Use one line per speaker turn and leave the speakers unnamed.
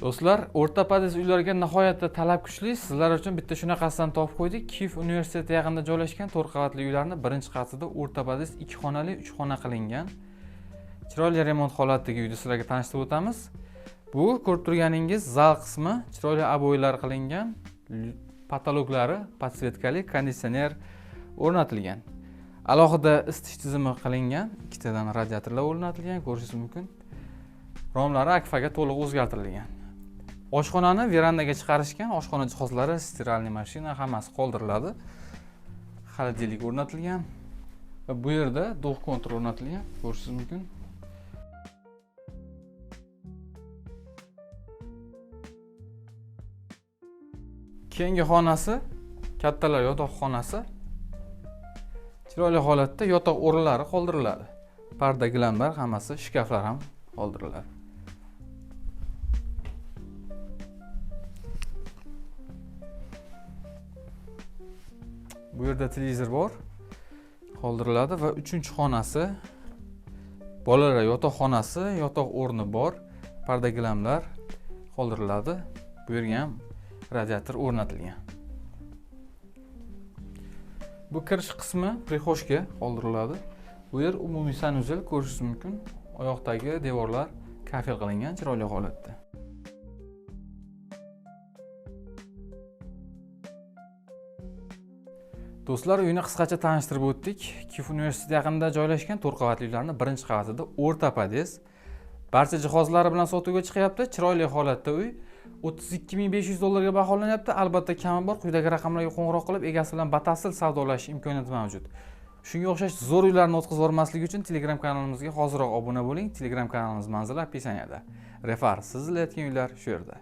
Do'stlar, o'rta pod'ezd uylarga nihoyatda talab kuchli. Sizlar uchun bitta shunaqasidan topib qo'ydik. Kiyev universiteti yaqinida joylashgan 4 qavatli uylarni birinchi qavatida o'rta pod'ezd 2 xonali 3 xona qilingan. Chiroyli remont holatidagi uyni sizlarga tanishtirib o'tamiz. Bu ko'rib turganingiz zal qismi, chiroyli oboylar qilingan, patologlari podsvetkali, konditsioner o'rnatilgan. Alohida isitish tizimi qilingan, ikkitadan radiatorlar o'rnatilgan, ko'rishingiz mumkin. Romlari akfaga to'liq o'zgartirilgan. Oshxonani verandaga chiqarishgan, oshxona jihozlari, stiralniy mashina hammasi qoldiriladi. Xolodilnik o'rnatilgan va bu yerda двухконтур o'rnatilgan, ko'rishingiz mumkin. Keyingi xonasi kattalar yotoqxonasi. Chiroyli holatda yotoq o'rinlari qoldiriladi. Parda, gilamlar hammasi, shkaflar ham qoldiriladi. Bu yerda televizor bor, qoldiriladi va uchinchi xonasi bolalar yotoqxonasi, yotoq o'rni bor, parda gilamlar qoldiriladi. Bu yerga ham radiator o'rnatilgan. Bu kirish qismi prixoshka qoldiriladi. Bu yer umumiy sanuzel, ko'rishingiz mumkin. Oyoqdagi devorlar kafel qilingan chiroyli holatda. Do'stlar, uyni qisqacha tanishtirib o'tdik. Kiyev universiteti yaqinida joylashgan 4 qavatli uylarning birinchi qavatida o'rta pod'ezd. Barcha jihozlari bilan sotuvga chiqyapti. Chiroyli holatda uy 32 500 dollarga baholanyapti. Albatta kami bor. Quyidagi raqamlarga qo'ng'iroq qilib, egasi bilan batafsil savdolashish imkoniyati mavjud. Shunga o'xshash zo'r uylarni o'tkazib yubormaslik uchun Telegram kanalimizga hoziroq obuna bo'ling. Telegram kanalimiz manzili opisaniyada. Refar, siz izlayotgan uylar shu yerda.